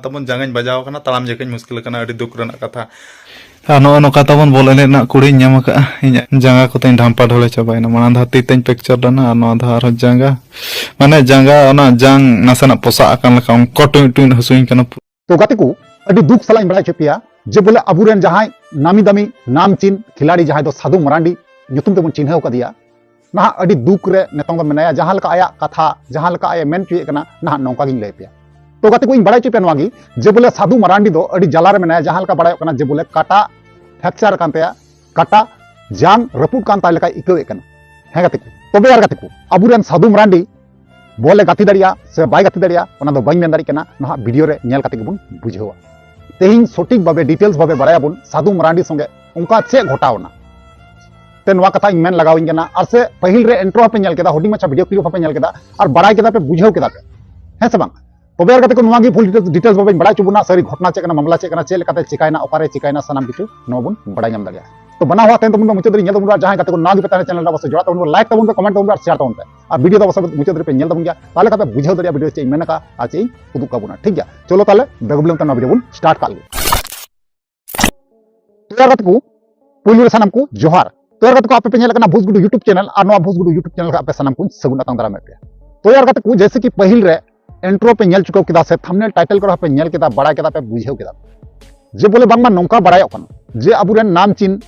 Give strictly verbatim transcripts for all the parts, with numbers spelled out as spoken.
ᱛᱟᱵᱚᱱ ᱡᱟᱸᱜᱟᱧ ᱵᱟᱡᱟᱣ ᱟᱠᱟᱱᱟ, ᱛᱟᱲᱟᱢ ᱡᱚᱠᱷᱚᱧ ᱢᱩᱥᱠᱤᱞ ᱟᱠᱟᱱᱟ, ᱟᱹᱰᱤ ᱫᱩᱠ ᱨᱮᱱᱟᱜ ᱠᱟᱛᱷᱟ᱾ ᱟᱨ ᱱᱚᱜᱼᱚ ᱱᱚᱝᱠᱟ ᱛᱟᱵᱚᱱ ᱵᱚᱞ ᱮᱱᱮᱡ ᱨᱮᱱᱟᱜ ᱠᱩᱲᱤᱧ ᱧᱟᱢ ᱟᱠᱟᱫᱼᱟ, ᱤᱧᱟᱹᱜ ᱡᱟᱸᱜᱟ ᱠᱚᱛᱮᱧ ᱰᱷᱟᱢᱯᱟ ᱰᱷᱚᱲᱮ ᱪᱟᱵᱟᱭᱮᱱᱟ᱾ ᱢᱟᱲᱟᱝ ᱫᱷᱟᱣ ᱛᱤ ᱛᱮᱧ ᱯᱮᱠᱪᱟᱨ ᱞᱮᱱᱟ, ᱟᱨ ᱱᱚᱣᱟ ᱫᱷᱟᱣ ᱟᱨᱦᱚᱸ ᱡᱟᱸᱜᱟ, ᱢᱟᱱᱮ ᱡᱟᱸᱜᱟ ᱚᱱᱟ ᱡᱟᱝ ᱱᱟᱥᱮᱱᱟᱜ ᱯᱚᱥᱟᱜ ᱟᱠᱟᱱ ᱞᱮᱠᱟ ᱚᱱᱠᱟ ᱴᱩᱭ ᱴᱩᱭ ᱦᱟᱹᱥᱩᱧ ᱠᱟᱱᱟ᱾ ᱛᱚ ᱜᱟᱛᱮ ᱠᱚ, ᱟᱹᱰᱤ ᱫᱩᱠ ᱥᱟᱞᱟᱜ ᱤᱧ ᱵᱟᱲᱟᱭ ᱦᱚᱪᱚ ᱯᱮᱭᱟ ᱡᱮ ᱵᱚᱞᱮ ᱟᱵᱚᱨᱮᱱ ᱡᱟᱦᱟᱸᱭ ᱱᱟᱢᱤ ᱫᱟᱢᱤ ᱱᱟᱢ ᱪᱤᱱ ᱠᱷᱤᱞᱟᱲᱤ ᱡᱟᱦᱟᱸᱭ ᱫᱚ ᱥᱟᱹᱫᱷᱩ ᱢᱟᱨᱟᱱᱰᱤ ᱧᱩᱛᱩᱢ ᱛᱮᱵᱚᱱ ᱪᱤᱱᱦᱟᱹᱣ ᱠᱟᱫᱮᱭᱟ, ᱱᱟᱦᱟᱜ ᱟᱹᱰᱤ ᱫᱩᱠ ᱨᱮ ᱱᱤᱛᱚᱝ ᱫᱚ ᱢᱮᱱᱟᱭᱟ᱾ ᱡᱟᱦᱟᱸ ᱞᱮᱠᱟ ᱟᱭᱟᱜ ᱠᱟᱛᱷᱟ, ᱡᱟᱦᱟᱸ ᱞᱮᱠᱟ ᱟᱡ ᱮ ᱢᱮᱱ ᱦᱚᱪᱚᱭᱮᱫ ᱠᱟᱱᱟ, ᱱᱟᱦᱟᱜ ᱱᱚᱝᱠᱟ ᱜᱤᱧ ᱞᱟᱹᱭ ᱯᱮᱭᱟ᱾ ᱛᱚ ᱜᱟᱛᱮ ᱠᱚ, ᱤᱧ ᱵᱟᱲᱟᱭ ᱦᱚᱪᱚ ᱯᱮᱭᱟ ᱱᱚᱣᱟ ᱜᱮ ᱡᱮ ᱵᱚᱞᱮ ᱥᱟᱹᱫᱷᱩ ᱢᱟᱨᱟᱱᱰᱤ ᱫᱚ ᱟᱹᱰᱤ ᱡᱟᱞᱟ ᱨᱮ ᱢᱮᱱᱟᱭᱟ᱾ ᱡᱟᱦᱟᱸ ᱞᱮᱠᱟ ᱵᱟᱲᱟᱭᱚᱜ ᱠᱟᱱᱟ ᱡᱮ ᱵᱚᱞᱮ ᱠᱟᱴᱟ ᱯᱷᱨᱮᱠᱪᱟᱨ ᱟᱠᱟᱱ ᱛᱟᱭᱟ, ᱠᱟᱴᱟ ᱡᱟᱝ ᱨᱟᱹᱯᱩᱫ ᱠᱟᱱ ᱛᱟᱭ ᱞᱮᱠᱟᱭ ᱟᱹᱭᱠᱟᱹᱣᱮᱫ ᱠᱟᱱᱟ᱾ ᱦᱮᱸ ᱜᱟᱛᱮ ᱠᱚ, ᱛᱚᱵᱮ ᱟᱨ ᱜᱟᱛᱮ ᱠᱚ, ᱟᱵᱚᱨᱮᱱ ᱥᱟᱹᱫᱷᱩ ᱢᱟᱨᱟᱱᱰᱤ ᱵᱚᱞ ᱮ ᱜᱟᱛᱮ ᱫᱟᱲᱮᱭᱟᱜᱼᱟ ᱥᱮ ᱵᱟᱭ ᱜᱟᱛᱮ ᱫᱟᱲᱮᱭᱟᱜᱼᱟ, ᱚᱱᱟ ᱫᱚ ᱵᱟᱹᱧ ᱢᱮᱱ ᱫᱟᱲᱮᱭᱟᱜ ᱠᱟᱱᱟ᱾ ᱱᱟᱦᱟᱜ ᱵᱷᱤᱰᱤᱭᱳ ᱨᱮ ᱧᱮᱞ ᱠᱟᱛᱮ ᱜᱮᱵᱚᱱ ᱵᱩᱡᱷᱟᱹᱣᱟ᱾ ᱛᱮᱦᱮᱧ ᱥᱚᱴᱷᱤᱠ ᱵᱷᱟᱵᱮ, ᱰᱤᱴᱮᱞᱥ ᱵᱷᱟᱵᱮ ᱵᱟᱲᱟᱭᱟᱵᱚᱱ ᱥᱟᱹᱫᱷᱩ ᱢᱟᱨᱟᱱᱰᱤ ᱥᱚᱸᱜᱮ ᱚᱱᱠᱟ ᱪᱮᱫ ᱜᱷᱚᱴᱟᱣ ᱮᱱᱟ᱾ ᱛᱮ ᱱᱚᱣᱟ ᱠᱟᱛᱷᱟ ᱤᱧ ᱢᱮᱱ ᱞᱟᱜᱟᱣᱤᱧ ᱠᱟᱱᱟ᱾ ᱟᱨ ᱥᱮ ᱯᱟᱹᱦᱤᱞ ᱨᱮ ᱤᱱᱴᱨᱳ ᱦᱚᱸᱯᱮ ᱧᱮᱞ ᱠᱮᱫᱟ, ᱦᱩᱰᱤᱧ ᱢᱟᱪᱷᱟ ᱵᱷᱤᱰᱤᱭᱳ ᱠᱞᱤᱯ ᱦᱚᱸᱯᱮ ᱧᱮᱞ ᱠᱮᱫᱟ, ᱟᱨ ᱵᱟᱲᱟᱭ ᱠᱮᱫᱟ ᱯᱮ, ᱵᱩᱡᱷᱟᱹᱣ ᱠᱮᱫᱟ ᱯᱮ, ᱦᱮᱸ ᱥᱮ ᱵᱟᱝ? ᱛᱚᱵᱮ ᱟᱨ ᱜᱟᱛᱮ ᱠᱚ, ᱱᱚᱣᱟ ᱜᱮ ᱯᱷᱩᱞ ᱰᱤᱴᱮᱞᱥ, ᱰᱤᱴᱮᱞᱥ ᱵᱷᱟᱵᱮᱧ ᱵᱟᱲᱟᱭ ᱦᱚᱪᱚ ᱵᱚᱱᱟ, ᱥᱟᱹᱨᱤ ᱜᱷᱚᱴᱚᱱᱟ ᱪᱮᱫ ᱠᱟᱱᱟ, ᱢᱟᱢᱞᱟ ᱪᱮᱫ ᱠᱟᱱᱟ, ᱪᱮᱫ ᱞᱮᱠᱟᱛᱮ ᱪᱤᱠᱟᱭᱮᱱᱟ, ᱚᱠᱟᱨᱮ ᱪᱤᱠᱟᱭᱮᱱᱟ, ᱥᱟᱱᱟᱢ ᱠᱤᱪᱷᱩ ᱱᱚᱣᱟ ᱵᱚᱱ ᱵᱟᱲᱟᱭ ᱧᱟᱢ ᱫᱟᱲᱮᱭᱟᱜᱼᱟ᱾ ᱛᱚ ᱵᱟᱱᱟ ᱦᱚᱲ ᱛᱟᱭᱚᱢ ᱛᱮᱵᱚᱱ ᱢᱩᱪᱟᱹᱫ ᱫᱷᱟᱹᱵᱤᱡ ᱧᱮᱞ ᱛᱟᱵᱚᱱ ᱯᱮ, ᱟᱨ ᱡᱟᱦᱟᱸᱭ ᱜᱟᱛᱮ ᱠᱚ ᱱᱟᱣᱟ ᱜᱮᱯᱮ ᱛᱟᱦᱮᱱᱟ ᱪᱮᱱᱮᱞ ᱨᱮ, ᱚᱵᱚᱥᱥᱳᱭ ᱡᱚᱲᱟᱣ ᱛᱟᱵᱚᱱ ᱯᱮ, ᱠᱚᱢᱮᱱᱴ ᱛᱟᱵᱚᱱ ᱯᱮ, ᱞᱟᱭᱤᱠ ᱛᱟᱵᱚᱱ ᱯᱮ, ᱠᱚᱢᱮᱱᱴ ᱛᱟᱵᱚᱱ ᱯᱮ, ᱟᱨ ᱥᱮᱭᱟᱨ ᱛᱟᱵᱚᱱ ᱯᱮ᱾ ᱟᱨ ᱵᱷᱤᱰᱤᱭᱳ ᱫᱚ ᱚᱵᱚᱥᱥᱳᱭ ᱢᱩᱪᱟᱹᱫ ᱫᱷᱟᱹᱵᱤᱡ ᱯᱮ ᱧᱮᱞ ᱛᱟᱵᱚᱱ ᱜᱮᱭᱟ, ᱛᱟᱦᱚᱞᱮ ᱠᱷᱟᱱ ᱯᱮ ᱵᱩᱡᱷᱟᱹᱣ ᱫᱟᱲᱮᱭᱟᱜᱼᱟ ᱵᱷᱤᱰᱤᱭᱳ ᱪᱮᱫ ᱤᱧ ᱢᱮᱱ ᱟᱠᱟᱫᱼᱟ ᱟᱨ ᱪᱮᱫ ᱤᱧ ᱩᱫᱩᱜ ᱠᱟᱜ ᱵᱚᱱᱟ᱾ ᱴᱷᱤᱠ ᱜᱮᱭᱟ, ᱪᱚᱞᱚ ᱛᱟᱦᱚᱞᱮ ᱵᱮᱜᱽ ᱵᱤᱞᱚᱢ ᱛᱮ ᱱᱚᱣᱟ ᱵᱷᱤᱰᱤᱭᱳ ᱵᱚᱱ ᱥᱴᱟᱨᱴ ᱠᱟᱜ ᱞᱮᱜᱮ᱾ ᱛᱚ ᱭᱟᱨ ᱜᱟᱛᱮ ᱠᱚ, ᱯᱩᱭᱞᱩ ᱨᱮ ᱥᱟᱱᱟᱢ ᱠᱚ ᱡᱚᱦᱟᱨ᱾ ᱛᱚ ᱭᱟᱨ ᱜᱟᱛᱮ ᱠᱚ, ᱟᱯᱮ ᱯᱮ ᱧᱮᱞ ᱠᱟᱱᱟ ᱵᱷᱩᱥᱜᱩᱰᱩ YouTube ᱪᱮᱱᱮᱞ, ᱟᱨ ᱱᱚᱣᱟ ᱵᱷᱩᱥᱜᱩᱰᱩ YouTube ᱪᱮᱱᱮᱞ ᱨᱮ ᱟᱯᱮ ᱥᱟᱱᱟᱢ ᱠᱚᱧ ᱥᱟᱹᱜᱩᱱ ᱟᱛᱟᱝ ᱫᱟᱨᱟᱢᱮᱫ ᱯᱮᱭᱟ᱾ ᱛᱚ ᱭᱟᱨ ᱜᱟᱛᱮ ᱠᱚ, ᱡᱮᱭᱥᱮ ᱠᱤ ᱯᱟᱹᱦᱤᱞ ᱨᱮ ᱤᱱᱴᱨᱳ ᱯᱮ ᱧᱮᱞ ᱪᱩᱠᱟᱹᱣ ᱠᱮᱫᱟ ᱥᱮ ᱛᱷᱟᱢᱵᱱᱮᱞ ᱴᱟᱭᱴᱮᱞ ᱠᱚᱨᱮ ᱦᱚᱸᱯᱮ ᱧᱮᱞ ᱠᱮᱫᱟ, ᱵᱟᱲᱟᱭ ᱠᱮᱫᱟ ᱯᱮ, ᱵᱩᱡᱷᱟᱹᱣ ᱠᱮᱫᱟ ᱯᱮ ᱡᱮ ᱵᱚᱞᱮ ᱵᱟᱝᱢᱟ ᱱᱚᱝᱠᱟ ᱵᱟᱲᱟᱭᱚᱜ ᱠᱟᱱᱟ ᱡᱮ ᱟᱵᱚᱨᱮᱱ ᱱᱟᱢᱪᱤᱱ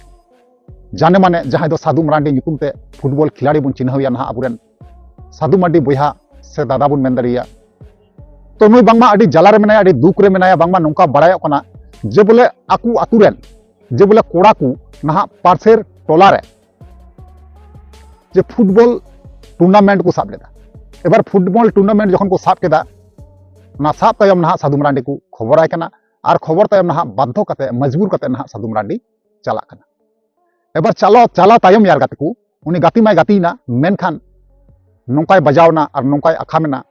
ᱡᱟᱱᱮ ᱢᱟᱱᱮ ᱡᱟᱦᱟᱸᱭ ᱫᱚ ᱥᱟᱹᱫᱷᱩ ᱢᱟᱨᱟᱱᱰᱤ ᱧᱩᱛᱩᱢ ᱛᱮ ᱯᱷᱩᱴᱵᱚᱞ ᱠᱷᱤᱞᱟᱲᱤ ᱵᱚᱱ ᱪᱤᱱᱦᱟᱹᱣᱮᱭᱟ, ᱱᱟᱦᱟᱜ ᱟᱵᱚᱨᱮᱱ ᱥᱟᱹᱫᱷᱩ ᱢᱟᱨᱰᱤ ᱵᱚᱭᱦᱟ ᱥᱮ ᱫᱟᱫᱟ ᱵᱚᱱ ᱢᱮᱱ ᱫᱟᱲᱮᱭᱟᱭᱟ᱾ ᱛᱚ ᱱᱩᱭ ᱵᱟᱝᱢᱟ ᱟᱹᱰᱤ ᱡᱟᱞᱟ ᱨᱮ ᱢᱮᱱᱟᱭᱟ, ᱟᱹᱰᱤ ᱫᱩᱠ ᱨᱮ ᱢᱮᱱᱟᱭᱟ᱾ ᱵᱟᱝᱢᱟ ᱱᱚᱝᱠᱟ ᱵᱟᱲᱟᱭᱚᱜ ᱠᱟᱱᱟ ᱡᱮ ᱵᱚᱞᱮ ᱟᱠᱚ ᱟᱛᱳ ᱨᱮᱱ ᱡᱮ ᱵᱚᱞᱮ ᱠᱚᱲᱟ ᱠᱚ ᱱᱟᱦᱟᱜ ᱯᱟᱥᱮᱨ ᱴᱚᱞᱟ ᱨᱮ ᱡᱮ ᱯᱷᱩᱴᱵᱚᱞ ᱴᱩᱨᱱᱟᱢᱮᱱᱴ ᱠᱚ ᱥᱟᱵ ᱞᱮᱫᱟ᱾ ᱮᱵᱟᱨ ᱯᱷᱩᱴᱵᱚᱞ ᱴᱩᱨᱱᱟᱢᱮᱱᱴ ᱡᱚᱠᱷᱚᱱ ᱠᱚ ᱥᱟᱵ ᱠᱮᱫᱟ, ᱚᱱᱟ ᱥᱟᱵ ᱛᱟᱭᱚᱢ ᱱᱟᱦᱟᱜ ᱥᱟᱹᱫᱷᱩ ᱢᱟᱨᱟᱱᱰᱤ ᱠᱚ ᱠᱷᱚᱵᱚᱨᱟᱭ ᱠᱟᱱᱟ, ᱟᱨ ᱠᱷᱚᱵᱚᱨ ᱛᱟᱭᱚᱢ ᱱᱟᱦᱟᱜ ᱵᱟᱫᱽᱫᱷᱚ ᱠᱟᱛᱮ, ᱢᱚᱡᱽᱵᱩᱨ ᱠᱟᱛᱮ ᱱᱟᱦᱟᱜ ᱥᱟᱹᱫᱷᱩ ᱢᱟᱨᱟᱱᱰᱤ ᱪᱟᱞᱟᱜ ᱠᱟᱱᱟ᱾ ᱮᱵᱟᱨ ᱪᱟᱞᱟᱣ, ᱪᱟᱞᱟᱣ ᱛᱟᱭᱚᱢ ᱭᱟᱨ ᱜᱟᱛᱮ ᱠᱚ, ᱩᱱᱤ ᱜᱟᱛᱮ ᱢᱟᱭ ᱜᱟᱛᱮᱭᱮᱱᱟ, ᱢᱮᱱᱠᱷᱟᱱ ᱱᱚᱝᱠᱟᱭ ᱵᱟᱡᱟᱣ ᱮᱱᱟ ᱟᱨ ᱱᱚᱝᱠᱟᱭ ᱟᱠᱷᱟᱢ ᱮᱱᱟ᱾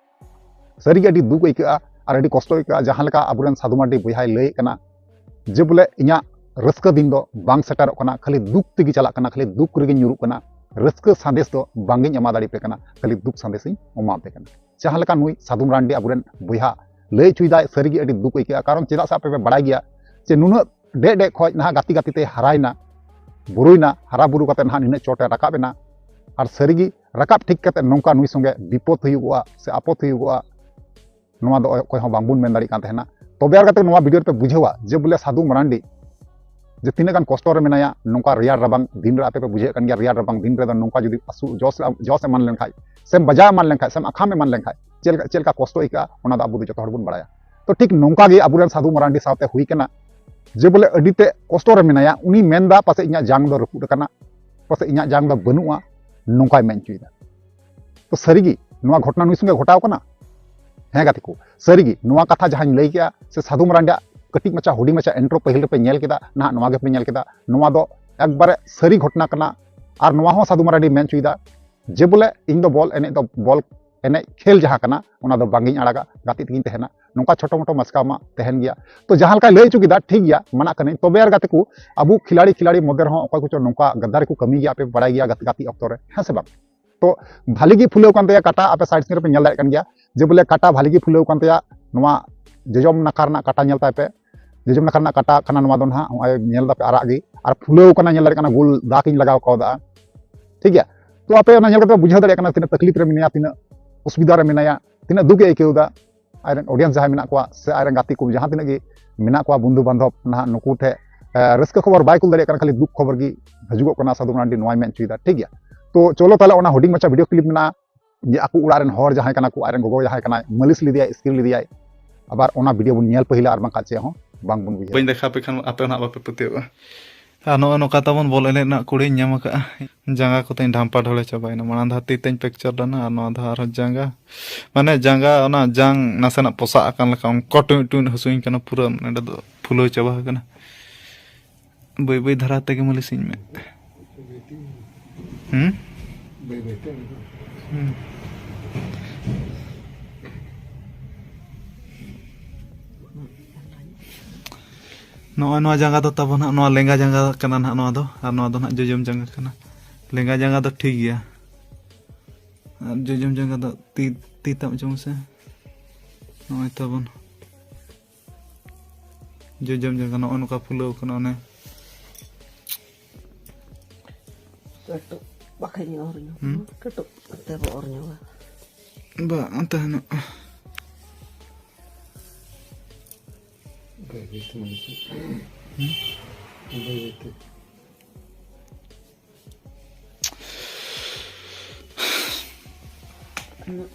ᱥᱟᱹᱨᱤᱜᱮ ᱟᱹᱰᱤ ᱫᱩᱠ ᱟᱹᱭᱠᱟᱹᱜᱼᱟ ᱟᱨ ᱟᱹᱰᱤ ᱠᱚᱥᱴᱚ ᱟᱹᱭᱠᱟᱹᱜᱼᱟ᱾ ᱡᱟᱦᱟᱸ ᱞᱮᱠᱟ ᱟᱵᱚᱨᱮᱱ ᱥᱟᱹᱫᱷᱩ ᱢᱟᱨᱰᱤ ᱵᱚᱭᱦᱟᱭ ᱞᱟᱹᱭᱮᱫ ᱠᱟᱱᱟ ᱡᱮ ᱵᱚᱞᱮ ᱤᱧᱟᱹᱜ ᱨᱟᱹᱥᱠᱟᱹ ᱫᱤᱱ ᱫᱚ ᱵᱟᱝ ᱥᱮᱴᱮᱨᱚᱜ ᱠᱟᱱᱟ, ᱠᱷᱟᱹᱞᱤ ᱫᱩᱠ ᱛᱮᱜᱮ ᱪᱟᱞᱟᱜ ᱠᱟᱱᱟ, ᱠᱷᱟᱹᱞᱤ ᱫᱩᱠ ᱨᱮᱜᱮᱧ ᱧᱩᱨᱩᱜ ᱠᱟᱱᱟ᱾ ᱨᱟᱹᱥᱠᱟᱹ ᱥᱟᱸᱫᱮᱥ ᱫᱚ ᱵᱟᱝ ᱤᱧ ᱮᱢᱟ ᱫᱟᱲᱮᱭᱟᱯᱮ ᱠᱟᱱᱟ, ᱠᱷᱟᱹᱞᱤ ᱫᱩᱠ ᱥᱟᱸᱫᱮᱥ ᱤᱧ ᱮᱢᱟ ᱯᱮ ᱠᱟᱱᱟ᱾ ᱡᱟᱦᱟᱸ ᱞᱮᱠᱟ ᱱᱩᱭ ᱥᱟᱹᱫᱷᱩ ᱢᱟᱨᱟᱱᱰᱤ ᱟᱵᱚᱨᱮᱱ ᱵᱚᱭᱦᱟ ᱞᱟᱹᱭ ᱦᱚᱪᱚᱭᱮᱫᱟᱭ, ᱥᱟᱹᱨᱤᱜᱮ ᱟᱹᱰᱤ ᱫᱩᱠ ᱟᱹᱭᱠᱟᱹᱜᱼᱟ᱾ ᱠᱟᱨᱚᱱ ᱪᱮᱫᱟᱜ ᱥᱮ ᱟᱯᱮ ᱯᱮ ᱵᱟᱲᱟᱭ ᱜᱮᱭᱟ ᱡᱮ ᱱᱩᱱᱟᱹᱜ ᱰᱮᱡ ᱰᱮᱡ ᱠᱷᱚᱱ ᱱᱟᱦᱟᱜ ᱜᱟᱛᱮ ᱜᱟᱛᱮ ᱛᱮ ᱦᱟᱨᱟᱭᱮᱱᱟ, ᱵᱩᱨᱩᱭᱮᱱᱟ, ᱦᱟᱨᱟ ᱵᱩᱨᱩ ᱠᱟᱛᱮ ᱱᱟᱦᱟᱜ ᱱᱤᱱᱟᱹᱜ ᱪᱚᱴ ᱮ ᱨᱟᱠᱟᱵ ᱮᱱᱟ᱾ ᱟᱨ ᱥᱟᱹᱨᱤᱜᱮ ᱨᱟᱠᱟᱵ ᱴᱷᱤᱠ ᱠᱟᱛᱮ ᱱᱚᱝᱠᱟ ᱱᱩᱭ ᱥᱚᱸᱜᱮ ᱵᱤᱯᱚᱫ ᱦᱩᱭᱩᱜᱚᱜᱼᱟ ᱥᱮ ᱟᱯᱚᱫ ᱦᱩᱭᱩᱜᱚᱜᱼᱟ, ᱱᱚᱣᱟ ᱫᱚ ᱚᱠᱚᱭ ᱦᱚᱸ ᱵᱟᱝᱵᱚᱱ ᱢᱮᱱ ᱫᱟᱲᱮᱭᱟᱜ ᱠᱟᱱ ᱛᱟᱦᱮᱱᱟ᱾ ᱛᱚᱵᱮ ᱟᱨ ᱠᱟᱛᱮ ᱱᱚᱣᱟ ᱵᱷᱤᱰᱤᱭᱳ ᱨᱮᱯᱮ ᱵᱩᱡᱷᱟᱹᱣᱟ ᱡᱮ ᱵᱚᱞᱮ ᱥᱟᱹᱫᱷᱩ ᱢᱟᱨᱟᱱᱰᱤ ᱡᱮ ᱛᱤᱱᱟᱹᱜ ᱜᱟᱱ ᱠᱚᱥᱴᱚ ᱨᱮ ᱢᱮᱱᱟᱭᱟ, ᱱᱚᱝᱠᱟ ᱨᱮᱭᱟᱲ ᱨᱟᱵᱟᱝ ᱫᱤᱱ ᱨᱮ ᱟᱯᱮ ᱯᱮ ᱵᱩᱡᱷᱟᱹᱣᱮᱫ ᱠᱟᱱ ᱜᱮᱭᱟ, ᱨᱮᱭᱟᱲ ᱨᱟᱵᱟᱝ ᱫᱤᱱ ᱨᱮᱫᱚ ᱱᱚᱝᱠᱟ ᱡᱩᱫᱤ ᱟᱹᱥᱩ ᱡᱚᱥ ᱡᱚᱥ ᱮᱢᱟᱱ ᱞᱮᱱᱠᱷᱟᱡ ᱥᱮᱢ ᱵᱟᱡᱟᱣ ᱮᱢᱟᱱ ᱞᱮᱱᱠᱷᱟᱡ ᱥᱮᱢ ᱟᱠᱟᱢ ᱮᱢᱟᱱ ᱞᱮᱱᱠᱷᱟᱡ ᱪᱮᱫ ᱞᱮᱠᱟ, ᱪᱮᱫ ᱞᱮᱠᱟ ᱠᱚᱥᱴᱚ ᱟᱹᱭᱠᱟᱹᱜᱼᱟ, ᱚᱱᱟ ᱫᱚ ᱟᱵᱚ ᱫᱚ ᱡᱚᱛᱚ ᱦᱚᱲ ᱵᱚᱱ ᱵᱟᱲᱟᱭᱟ᱾ ᱛᱚ ᱴᱷᱤᱠ ᱱᱚᱝᱠᱟ ᱜᱮ ᱟᱵᱚᱨᱮᱱ ᱥᱟᱹᱫᱷᱩ ᱢᱟᱨᱟᱱᱰᱤ ᱥᱟᱶᱛᱮ ᱦᱩᱭ ᱠᱟᱱᱟ, ᱡᱮ ᱵᱚᱞᱮ ᱟᱹᱰᱤ ᱛᱮ ᱠᱚᱥᱴᱚ ᱨᱮ ᱢᱮᱱᱟᱭᱟ, ᱩᱱᱤ ᱢᱮᱱᱫᱟ ᱯᱟᱥᱮᱡ ᱤᱧᱟᱹᱜ ᱡᱟᱝ ᱫᱚ ᱨᱟᱹᱯᱩᱫ ᱟᱠᱟᱱᱟ, ᱯᱟᱥᱮᱡ ᱤᱧᱟᱹᱜ ᱡᱟᱝ ᱫᱚ ᱵᱟᱹᱱᱩᱜᱼᱟ, ᱱᱚᱝᱠᱟᱭ ᱢᱮᱱ ᱦᱚᱪᱚᱭᱮᱫᱟ᱾ ᱛᱚ ᱥᱟᱹᱨᱤᱜᱮ ᱱᱚᱣᱟ ᱜᱷᱚᱴᱚᱱᱟ ᱱᱩᱭ ᱥᱚᱸᱜᱮ ᱜᱷᱚᱴᱟᱣ ᱠᱟᱱᱟ? ᱦᱮᱸ ᱜᱟᱛᱮ ᱠᱚ, ᱥᱟᱹᱨᱤᱜᱮ ᱱᱚᱣᱟ ᱠᱟᱛᱷᱟ ᱡᱟᱦᱟᱸᱧ ᱞᱟᱹᱭ ᱠᱮᱜᱼᱟ ᱥᱮ ᱥᱟᱹᱫᱷᱩ ᱢᱟᱨᱟᱱᱰᱤᱭᱟᱜ ᱠᱟᱹᱴᱤᱡ ᱢᱟᱪᱷᱟ ᱦᱩᱰᱤᱧ ᱢᱟᱪᱷᱟ ᱤᱱᱴᱨᱳ ᱯᱟᱹᱦᱤᱞ ᱨᱮᱯᱮ ᱧᱮᱞ ᱠᱮᱫᱟ, ᱱᱟᱦᱟᱜ ᱱᱚᱣᱟ ᱜᱮᱯᱮ ᱧᱮᱞ ᱠᱮᱫᱟ, ᱱᱚᱣᱟ ᱫᱚ ᱮᱠᱵᱟᱨᱮ ᱥᱟᱹᱨᱤ ᱜᱷᱚᱴᱚᱱᱟ ᱠᱟᱱᱟ᱾ ᱟᱨ ᱱᱚᱣᱟ ᱦᱚᱸ ᱥᱟᱹᱫᱷᱩ ᱢᱟᱨᱟᱱᱰᱤ ᱢᱮᱱ ᱦᱚᱪᱚᱭᱮᱫᱟ ᱡᱮ ᱵᱚᱞᱮ ᱤᱧ ᱫᱚ ᱵᱚᱞ ᱮᱱᱮᱡ ᱫᱚ, ᱵᱚᱞ ᱮᱱᱮᱡ ᱠᱷᱮᱞ ᱡᱟᱦᱟᱸ ᱠᱟᱱᱟ ᱚᱱᱟ ᱫᱚ ᱵᱟᱝ ᱤᱧ ᱟᱲᱟᱜᱟ, ᱜᱟᱛᱮᱜ ᱛᱮᱜᱤᱧ ᱛᱟᱦᱮᱱᱟ, ᱱᱚᱝᱠᱟ ᱪᱷᱳᱴᱳ ᱢᱳᱴᱳ ᱢᱟᱥᱠᱟ ᱢᱟ ᱛᱟᱦᱮᱱ ᱜᱮᱭᱟ᱾ ᱛᱚ ᱡᱟᱦᱟᱸ ᱞᱮᱠᱟᱭ ᱞᱟᱹᱭ ᱦᱚᱪᱚ ᱠᱮᱫᱟ ᱴᱷᱤᱠ ᱜᱮᱭᱟ, ᱢᱟᱱᱟᱜ ᱠᱟᱹᱱᱟᱹᱧ, ᱛᱚᱵᱮ ᱟᱨ ᱜᱟᱛᱮ ᱠᱚ ᱟᱵᱚ ᱠᱷᱤᱞᱟᱲᱤ ᱠᱷᱤᱞᱟᱲᱤ ᱢᱚᱫᱽᱫᱷᱮ ᱨᱮᱦᱚᱸ ᱚᱠᱚᱭ ᱠᱚᱪᱚ ᱱᱚᱝᱠᱟ ᱜᱟᱫᱫᱟᱨᱤ ᱠᱚ ᱠᱟᱹᱢᱤ ᱜᱮᱭᱟ, ᱟᱯᱮ ᱯᱮ ᱵᱟᱲᱟᱭ ᱜᱮᱭᱟ ᱜᱟᱛᱮ, ᱜᱟᱛᱮ ᱚᱠᱛᱚ ᱨᱮ, ᱦᱮᱸ ᱥᱮ ᱵᱟᱝ? ᱛᱚ ᱵᱷᱟᱞᱤ ᱜᱮ ᱯᱷᱩᱞᱟᱹᱣ ᱠᱟᱱ ᱛᱟᱭᱟ ᱠᱟᱴᱟ, ᱟᱯᱮ ᱥᱟᱭᱤᱰ ᱥᱤᱱ ᱨᱮᱯᱮ ᱧᱮᱞ ᱫᱟᱲᱮᱭᱟᱜ ᱠᱟᱱ ᱜᱮᱭᱟ ᱡᱮ ᱵᱚᱞᱮ ᱠᱟᱴᱟ ᱵᱷᱟᱞᱤ ᱜᱮ ᱯᱷᱩᱞᱟᱹᱣ ᱠᱟᱱ ᱛᱟᱭᱟ᱾ ᱱᱚᱣᱟ ᱡᱚᱡᱚᱢ ᱱᱟᱠᱷᱟ ᱨᱮᱱᱟᱜ ᱠᱟᱴᱟ ᱧᱮᱞ ᱛᱟᱭ ᱯᱮ, ᱡᱚᱡᱚᱢ ᱱᱟᱠᱷᱟ ᱨᱮᱱᱟᱜ ᱠᱟᱴᱟ ᱠᱟᱱᱟ ᱱᱚᱣᱟ ᱫᱚ ᱱᱟᱦᱟᱜ, ᱱᱚᱜᱼᱚᱭ ᱧᱮᱞ ᱫᱟᱯᱮ ᱟᱨᱟᱜ ᱜᱮ, ᱟᱨ ᱯᱷᱩᱞᱟᱹᱣ ᱠᱟᱱᱟ, ᱧᱮᱞ ᱫᱟᱲᱮᱭᱟᱜ ᱠᱟᱱᱟ ᱜᱳᱞ ᱫᱟᱜᱽ ᱤᱧ ᱞᱟᱜᱟᱣ ᱠᱟᱣᱫᱟ, ᱴᱷᱤᱠ ᱜᱮᱭᱟ᱾ ᱛᱚ ᱟᱯᱮ ᱚᱱᱟ ᱧᱮᱞ ᱠᱟᱛᱮ ᱯᱮ ᱵᱩᱡᱷᱟᱹᱣ ᱫᱟᱲᱮᱭᱟᱜ ᱠᱟᱱᱟ ᱛᱤᱱᱟᱹᱜ ᱛᱟᱠᱞᱤᱯ ᱨᱮ ᱢᱮᱱᱟᱭᱟ, ᱛᱤᱱᱟᱹᱜ ᱚᱥᱩᱵᱤᱫᱷᱟ ᱨᱮ ᱢᱮᱱᱟᱭᱟ, ᱛᱤᱱᱟᱹᱜ ᱫᱩᱠ ᱮ ᱟᱹᱭᱠᱟᱹᱣ ᱮᱫᱟ᱾ ᱟᱡᱨᱮᱱ ᱚᱰᱤᱭᱮᱱᱥ ᱡᱟᱦᱟᱸᱭ ᱢᱮᱱᱟᱜ ᱠᱚᱣᱟ ᱥᱮ ᱟᱡᱨᱮᱱ ᱜᱟᱛᱮ ᱠᱚ ᱡᱟᱦᱟᱸ ᱛᱤᱱᱟᱹᱜ ᱜᱮ ᱢᱮᱱᱟᱜ ᱠᱚᱣᱟ, ᱵᱚᱱᱫᱷᱩ ᱵᱟᱱᱫᱷᱚᱵ, ᱱᱟᱦᱟᱜ ᱱᱩᱠᱩ ᱴᱷᱮᱱ, ᱮ, ᱨᱟᱹᱥᱠᱟᱹ ᱠᱷᱚᱵᱚᱨ ᱵᱟᱭ ᱠᱩᱞ ᱫᱟᱲᱮᱭᱟᱜ ᱠᱟᱱᱟ, ᱠᱷᱟᱹᱞᱤ ᱫᱩᱠ ᱠᱷᱚᱵᱚᱨ ᱜᱮ ᱦᱤᱡᱩᱜᱚᱜ ᱠᱟᱱᱟ, ᱥᱟᱹᱫᱷᱩ ᱢᱟᱨᱟᱱᱰᱤ ᱱᱚᱣᱟᱭ ᱢᱮᱱ ᱦᱚᱪᱚᱭᱮᱫᱟ, ᱴᱷᱤᱠ ᱜᱮᱭᱟ᱾ ᱛᱚ ᱪᱚᱞᱚ ᱛᱟᱦᱞᱮ ᱚᱱᱟ ᱦᱩᱰᱤᱧ ᱢᱟᱪᱷᱟ ᱵᱷᱤᱰᱤᱭᱳ ᱠᱞᱤᱯ ᱢᱮᱱᱟᱜᱼᱟ, ᱡᱮ ᱟᱠᱚ ᱚᱲᱟᱜ ᱨᱮᱱ ᱦᱚᱲ ᱡᱟᱦᱟᱸᱭ ᱠᱟᱱᱟ ᱠᱚ, ᱟᱡᱨᱮᱱ ᱜᱚᱜᱚ ᱡᱟᱦᱟᱸᱭ ᱠᱟᱱᱟᱭ, ᱢᱟᱹᱞᱤᱥ ᱞᱮᱫᱮᱭᱟᱭ, ᱤᱥᱠᱤᱨ ᱞᱮᱫᱮᱭᱟᱭ, ᱟᱵᱟᱨ ᱚᱱᱟ ᱵᱷᱤᱰᱤᱭᱳ ᱵᱚᱱ ᱧᱮᱞ ᱯᱟᱹᱦᱤᱞᱟ, ᱟᱨ ᱵᱟᱝᱠᱷᱟᱱ ᱪᱮᱫ ᱦᱚᱸ ᱵᱟᱝ ᱵᱚᱱ ᱵᱩᱡᱷᱟᱹᱣᱟ᱾ ᱵᱟᱹᱧ ᱫᱮᱠᱷᱟᱣ ᱟᱯᱮ ᱠᱷᱟᱱ ᱟᱯᱮ ᱦᱚᱸ ᱱᱟᱦᱟᱜ ᱵᱟᱯᱮ ᱯᱟᱹᱛᱭᱟᱹᱣᱚᱜᱼᱟ᱾ ᱟᱨ ᱱᱚᱜᱼᱚᱭ ᱱᱚᱝᱠᱟ ᱛᱟᱵᱚᱱ ᱵᱚᱞ ᱮᱱᱮᱡ ᱨᱮᱱᱟᱜ ᱠᱩᱲᱤᱧ ᱧᱟᱢ ᱟᱠᱟᱫᱼᱟ᱾ ᱡᱟᱸᱜᱟ ᱠᱚᱛᱮᱧ ᱰᱷᱟᱢᱯᱟ ᱰᱷᱚᱞᱮ ᱪᱟᱵᱟᱭᱮᱱᱟ᱾ ᱢᱟᱲᱟᱝ ᱫᱷᱟᱣ ᱛᱤ ᱛᱮᱧ ᱯᱮᱠᱪᱟᱨ ᱞᱮᱱᱟ, ᱟᱨ ᱱᱚᱣᱟ ᱫᱷᱟᱣ ᱟᱨᱦᱚᱸ ᱡᱟᱸᱜᱟ, ᱢᱟᱱᱮ ᱡᱟᱸᱜᱟ ᱚᱱᱟ ᱡᱟᱝ ᱱᱟᱥᱮᱱᱟᱜ ᱯᱚᱥᱟᱜ ᱟᱠᱟᱱ ᱞᱮᱠᱟ, ᱚᱱᱠᱟ ᱴᱩᱭ ᱴᱩᱭ ᱦᱟᱹᱥᱩᱧ ᱠᱟᱱᱟ ᱯᱩᱨᱟᱹ, ᱱᱚᱸᱰᱮ ᱫᱚ ᱯᱷᱩᱞᱟᱹᱣ ᱪᱟᱵᱟ ᱟᱠᱟᱱᱟ᱾ ᱵᱟᱹᱭ ᱵᱟᱹᱭ ᱫᱷᱟᱨᱟ ᱛᱮᱜᱮ ᱢᱟᱹᱞᱤᱥᱤᱧ ᱢᱮ᱾ ᱦᱩᱸ? ᱦᱩᱸ᱾ ᱱᱚᱜᱼᱚᱭ ᱱᱚᱣᱟ ᱡᱟᱸᱜᱟ ᱫᱚ ᱛᱟᱵᱚᱱ ᱦᱟᱸᱜ, ᱱᱚᱣᱟ ᱞᱮᱸᱜᱟ ᱡᱟᱸᱜᱟ ᱠᱟᱱᱟ ᱱᱟᱦᱟᱜ ᱱᱚᱣᱟ ᱫᱚ, ᱟᱨ ᱱᱚᱣᱟ ᱫᱚ ᱱᱟᱦᱟᱜ ᱡᱚᱡᱚᱢ ᱡᱟᱸᱜᱟ ᱠᱟᱱᱟ᱾ ᱞᱮᱸᱜᱟ ᱡᱟᱸᱜᱟ ᱫᱚ ᱴᱷᱤᱠ ᱜᱮᱭᱟ, ᱟᱨ ᱡᱚᱡᱚᱢ ᱡᱟᱸᱜᱟ ᱫᱚ ᱛᱤ, ᱛᱤ ᱛᱟᱵ ᱦᱚᱪᱚ ᱢᱮᱥᱮ᱾ ᱱᱚᱜᱼᱚᱭ ᱛᱟᱵᱚᱱ ᱡᱚᱡᱚᱢ ᱡᱟᱸᱜᱟ ᱱᱚᱜᱼᱚ ᱱᱚᱝᱠᱟ ᱯᱷᱩᱞᱟᱹᱣ ᱠᱟᱱᱟ ᱚᱱᱮ᱾ ᱠᱟᱹᱴᱩᱵ ᱵᱟᱠᱷᱟᱡ ᱤᱧ ᱚᱨ ᱧᱚᱜ ᱦᱩᱸ? ᱠᱟᱹᱴᱩᱵ ᱛᱮ ᱵᱚ ᱚᱨ ᱧᱚᱜᱟ᱾ ᱵᱟ, ᱚᱱᱛᱮ ᱦᱮᱱᱟᱜ᱾ ᱵᱟᱹᱭ ᱵᱟᱹᱭ ᱛᱮ ᱢᱟᱹᱞᱤᱥ ᱢᱮ᱾ ᱦᱩᱸ? ᱵᱟᱹᱭ ᱵᱟᱹᱭ ᱛᱮ᱾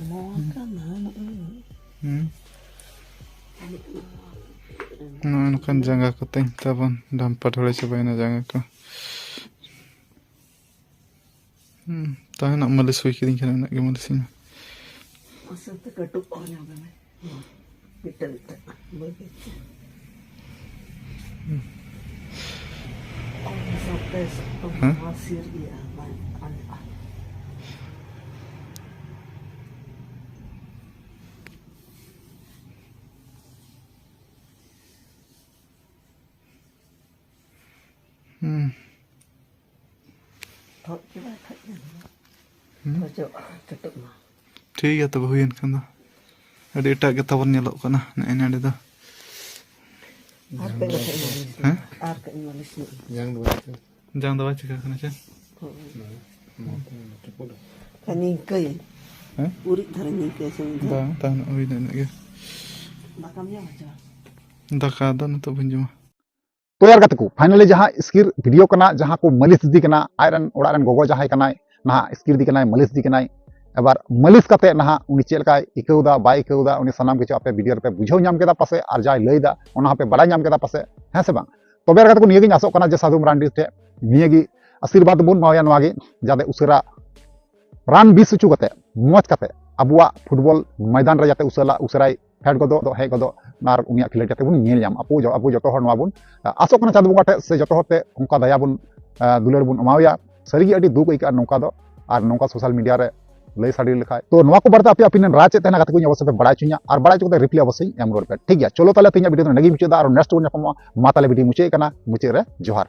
ᱱᱚᱣᱟ ᱠᱟᱱᱟ, ᱱᱚᱜᱼᱚᱭ᱾ ᱦᱩᱸ᱾ ᱱᱚᱜᱼᱚᱭ ᱱᱚᱝᱠᱟᱱ ᱡᱟᱸᱜᱟ ᱠᱚᱛᱮ ᱛᱟᱵᱚᱱ ᱰᱷᱟᱢᱯᱟ ᱰᱷᱚᱲᱮ ᱪᱟᱵᱟᱭᱮᱱᱟ ᱡᱟᱸᱜᱟ ᱠᱚ᱾ ᱦᱩᱸ, ᱛᱟᱦᱮᱱᱟ ᱢᱟᱹᱞᱤᱥ ᱦᱩᱭ ᱠᱤᱫᱤᱧ ᱠᱷᱟᱱ ᱤᱱᱟᱹᱜ ᱜᱮ ᱢᱟᱹᱞᱤᱥ ᱤᱧ ᱢᱮ᱾ ᱢᱟᱥᱮ ᱛᱮ ᱠᱟᱹᱴᱩᱵ ᱚᱨ ᱧᱚᱜ ᱢᱮ᱾ ᱢᱤᱫᱴᱟᱝ, ᱢᱤᱫᱴᱟᱝ᱾ ᱵᱟᱹᱭ ᱵᱟᱹᱭ ᱛᱮ᱾ ᱚᱱᱟ ᱥᱟᱶᱛᱮ ᱥᱟᱠᱟᱢ ᱦᱮᱸ? ᱱᱚᱣᱟ ᱥᱤᱨ ᱜᱮᱭᱟ, ᱵᱟᱝ ᱟᱸᱡᱚᱢᱚᱜᱼᱟ᱾ ᱦᱩᱸ᱾ ᱛᱷᱚᱫ ᱜᱮ ᱵᱟᱭ ᱛᱷᱚᱫ ᱧᱟᱢ ᱮᱫᱟ᱾ ᱦᱩᱸ᱾ ᱛᱷᱚᱡᱚᱜ ᱠᱟᱹᱴᱩᱵ ᱢᱟ᱾ ᱴᱷᱤᱠ ᱜᱮᱭᱟ ᱛᱚᱵᱮ, ᱦᱩᱭᱮᱱ ᱠᱷᱟᱱ ᱫᱚ᱾ ᱟᱹᱰᱤ ᱮᱴᱟᱜ ᱜᱮ ᱛᱟᱵᱚᱱ ᱧᱮᱞᱚᱜ ᱠᱟᱱᱟ ᱱᱮᱜᱼᱮ ᱱᱮᱸᱰᱮ ᱫᱚ᱾ ᱟᱨ ᱠᱟᱹᱡ ᱢᱟᱹᱞᱤᱥ ᱢᱮ᱾ ᱦᱮᱸ? ᱟᱨ ᱠᱟᱹᱡ ᱢᱟᱹᱞᱤᱥ ᱧᱚᱜ ᱢᱮ᱾ ᱡᱟᱝ ᱫᱚ ᱵᱟᱝ ᱪᱤᱠᱟᱹ ᱠᱟᱱᱟ ᱪᱮ? ᱦᱳᱭ᱾ ᱱᱚᱣᱟ ᱠᱚ ᱨᱟᱹᱯᱩᱫ᱾ ᱠᱷᱟᱱ ᱱᱤᱝᱠᱟᱹᱭ᱾ ᱦᱮᱸ? ᱩᱨᱤᱡ ᱫᱷᱟᱨᱮ ᱱᱤᱝᱠᱟᱹᱭ ᱥᱮ ᱢᱤᱫ ᱫᱷᱟᱣ᱾ ᱵᱟᱝ, ᱛᱟᱦᱮᱱ ᱦᱩᱭ ᱮᱱᱟ ᱤᱱᱟᱹᱜ ᱜᱮ᱾ ᱫᱟᱠᱟᱢ ᱡᱚᱢᱟ ᱪᱮ ᱵᱟᱝ? ᱫᱟᱠᱟ ᱫᱚ ᱱᱤᱛᱚᱜ ᱵᱟᱹᱧ ᱡᱚᱢᱟ᱾ ᱛᱚ ᱭᱟᱨ ᱜᱟᱛᱮ ᱠᱚ, finally ᱡᱟᱦᱟᱸ ᱤᱥᱠᱤᱨ video ᱠᱟᱱᱟ, ᱡᱟᱦᱟᱸ ᱠᱚ ᱢᱟᱹᱞᱤᱥ ᱫᱤ ᱠᱟᱱᱟ, ᱟᱡ ᱨᱮᱱ ᱚᱲᱟᱜ ᱨᱮᱱ ᱜᱚᱜᱚ ᱡᱟᱦᱟᱸᱭ ᱠᱟᱱᱟᱭ, ᱱᱟᱦᱟᱜ ᱤᱥᱠᱤᱨ ᱫᱤ ᱠᱟᱱᱟᱭ, ᱢᱟᱹᱞᱤᱥ ᱫᱤ ᱠᱟᱱᱟᱭ᱾ ᱮᱵᱟᱨ ᱢᱟᱹᱞᱤᱥ ᱠᱟᱛᱮ ᱱᱟᱦᱟᱜ ᱩᱱᱤ ᱪᱮᱫ ᱞᱮᱠᱟᱭ ᱟᱹᱭᱠᱟᱹᱣ ᱫᱟ, ᱵᱟᱭ ᱟᱹᱭᱠᱟᱹᱣ ᱫᱟ, ᱩᱱᱤ ᱥᱟᱱᱟᱢ ᱠᱤᱪᱷᱩ ᱟᱯᱮ video ᱨᱮᱯᱮ ᱵᱩᱡᱷᱟᱹᱣ ᱧᱟᱢ ᱠᱮᱫᱟ ᱯᱟᱥᱮ, ᱟᱨ ᱡᱟᱭ ᱞᱟᱹᱭ ᱫᱟ ᱚᱱᱟ ᱦᱚᱸᱯᱮ ᱵᱟᱲᱟᱭ ᱧᱟᱢ ᱠᱮᱫᱟ ᱯᱟᱥᱮ, ᱦᱮᱸ ᱥᱮ ᱵᱟᱝ? ᱛᱚᱵᱮ ᱟᱨ ᱜᱟᱛᱮ ᱠᱚ, ᱱᱤᱭᱟᱹ ᱜᱤᱧ ᱟᱥᱚᱜ ᱠᱟᱱᱟ ᱡᱮ ᱥᱟᱹᱫᱷᱩ ᱢᱟᱨᱟᱱᱰᱤ ᱴᱷᱮᱱ ᱱᱤᱭᱟᱹ ᱜᱮ ᱟᱥᱤᱨᱵᱟᱫᱽ ᱵᱚᱱ ᱮᱢᱟᱣᱟᱭᱟ, ᱱᱚᱣᱟ ᱜᱮ ᱡᱟᱛᱮ ᱩᱥᱟᱹᱨᱟ run ᱵᱮᱥ ᱦᱚᱪᱚ ᱠᱟᱛᱮ, ᱢᱚᱡᱽ ᱠᱟᱛᱮ ᱟᱵᱚᱣᱟᱜ football ᱢᱚᱭᱫᱟᱱ ᱨᱮ ᱡᱟᱛᱮ ᱩᱥᱟᱹᱨᱟ, ᱩᱥᱟᱹᱨᱟᱭ ᱯᱷᱮᱰ ᱜᱚᱫᱚᱜ, ᱦᱮᱡ ᱜᱚᱫᱚᱜ, ᱟᱨ ᱩᱱᱤᱭᱟᱜ ᱠᱷᱮᱞᱳᱰ ᱡᱟᱛᱮ ᱵᱚᱱ ᱧᱮᱞ ᱧᱟᱢ᱾ ᱟᱵᱚ ᱡᱚ-, ᱟᱵᱚ ᱡᱚᱛᱚ ᱦᱚᱲ ᱱᱚᱣᱟ ᱵᱚᱱ, ᱟ, ᱟᱥᱚᱜ ᱠᱟᱱᱟ ᱪᱟᱸᱫᱳ ᱵᱚᱸᱜᱟ ᱴᱷᱮᱡ ᱥᱮ ᱡᱚᱛᱚ ᱦᱚᱲ ᱛᱮ ᱚᱱᱠᱟ ᱫᱟᱭᱟ ᱵᱚᱱ, ᱟ, ᱫᱩᱞᱟᱹᱲ ᱵᱚᱱ ᱮᱢᱟᱣᱟᱭᱟ᱾ ᱥᱟᱹᱨᱤᱜᱮ ᱟᱹᱰᱤ ᱫᱩᱠ ᱟᱹᱭᱠᱟᱹᱜᱼᱟ ᱱᱚᱝᱠᱟ ᱫᱚ, ᱟᱨ ᱱᱚᱝᱠᱟ social media ᱨᱮ ᱞᱟᱹᱭ ᱥᱟᱰᱮ ᱞᱮᱠᱷᱟᱡ᱾ ᱛᱚ ᱱᱚᱣᱟ ᱠᱚ ᱵᱟᱨᱮᱛᱮ ᱟᱯᱮ opinion ᱨᱟᱭ ᱪᱮᱫ ᱛᱟᱦᱮᱱᱟ ᱜᱟᱛᱮ ᱠᱚᱧ ᱚᱵᱚᱥᱥᱳᱭ ᱯᱮ ᱵᱟᱲᱟᱭ ᱦᱚᱪᱚᱧᱟ, ᱟᱨ ᱵᱟᱲᱟᱭ ᱦᱚᱪᱚ ᱠᱟᱛᱮ reply ᱚᱵᱚᱥᱥᱳᱭ ᱮᱢ ᱨᱩᱣᱟᱹᱲ ᱯᱮ, ᱴᱷᱤᱠ ᱜᱮᱭᱟ? ᱪᱚᱞᱚ ᱛᱟᱦᱞᱮ ᱛᱮᱦᱮᱧᱟᱜ video ᱫᱚ ᱱᱚᱸᱰᱮ ᱜᱮᱧ ᱢᱩᱪᱟᱹᱫ ᱫᱟ, ᱟᱨ next ᱵᱚᱱ ᱧᱟᱯᱟᱢᱚᱜᱼᱟ᱾ ᱢᱟ ᱛᱟᱦᱞᱮ video ᱢᱩᱪᱟᱹᱫ ᱠᱟᱱᱟ, ᱢᱩᱪᱟᱹᱫ ᱨᱮ ᱡᱚᱦᱟᱨ᱾